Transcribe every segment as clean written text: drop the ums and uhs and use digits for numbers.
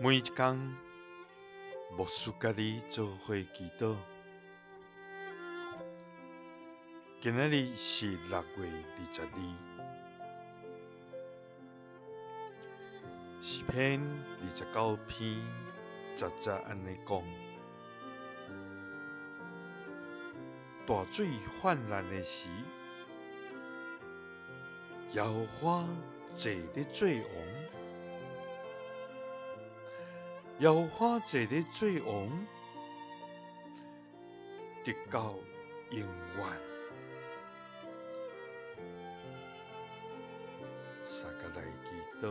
每一工，牧師佮你做伙祈禱。今仔日是6月22，詩篇29篇10節按呢講：大水泛濫的時，耶和華坐咧做王。耶和華坐咧做王，直到永遠。相佮來祈禱，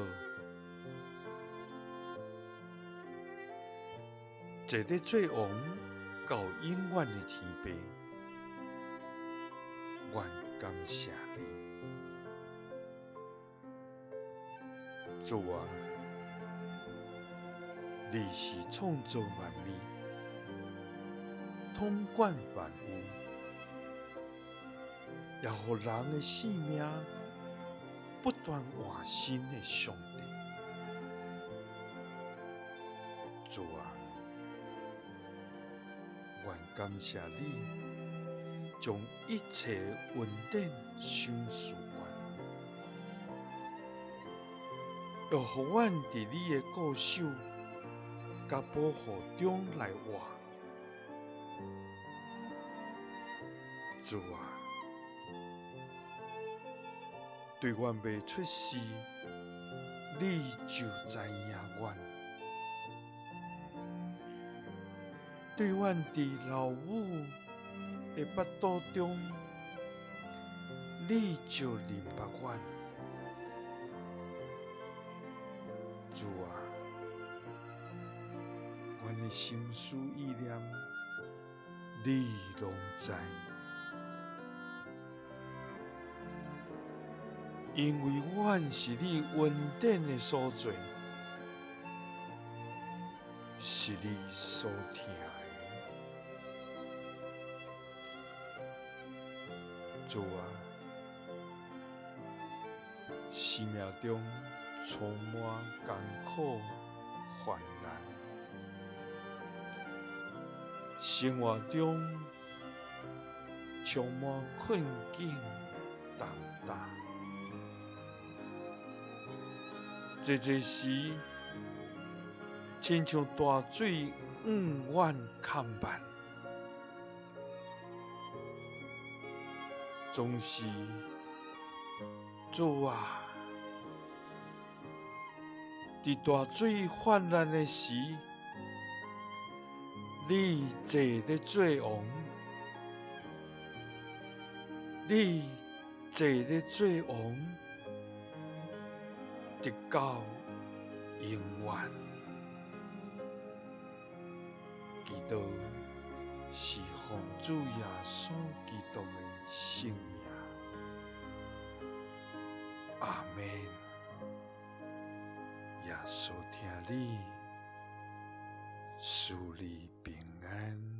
坐咧做王到永遠的天父，阮感謝你，主啊！你是創造萬物、統管萬有，也予人的性命不斷換新的上帝。主啊，阮感謝你，將一切恩典賞賜阮，又予阮佇你的顧守佮保護中來活。主啊，對阮未出世，你就知影阮；對阮佇老母的腹肚中，你就認捌阮。主啊，阮的心思意念，你攏知，因為阮是你恩典的所做，是你所疼的。主啊，生命中充滿艱苦患難，生活中充滿困境重擔，濟濟時親像大水向阮崁萬，總是主啊，佇大水泛濫的時，你坐咧做王，你坐咧做王，直到永遠。祈禱是奉主耶穌基督的聖名，阿們。耶穌疼你，賜你平安。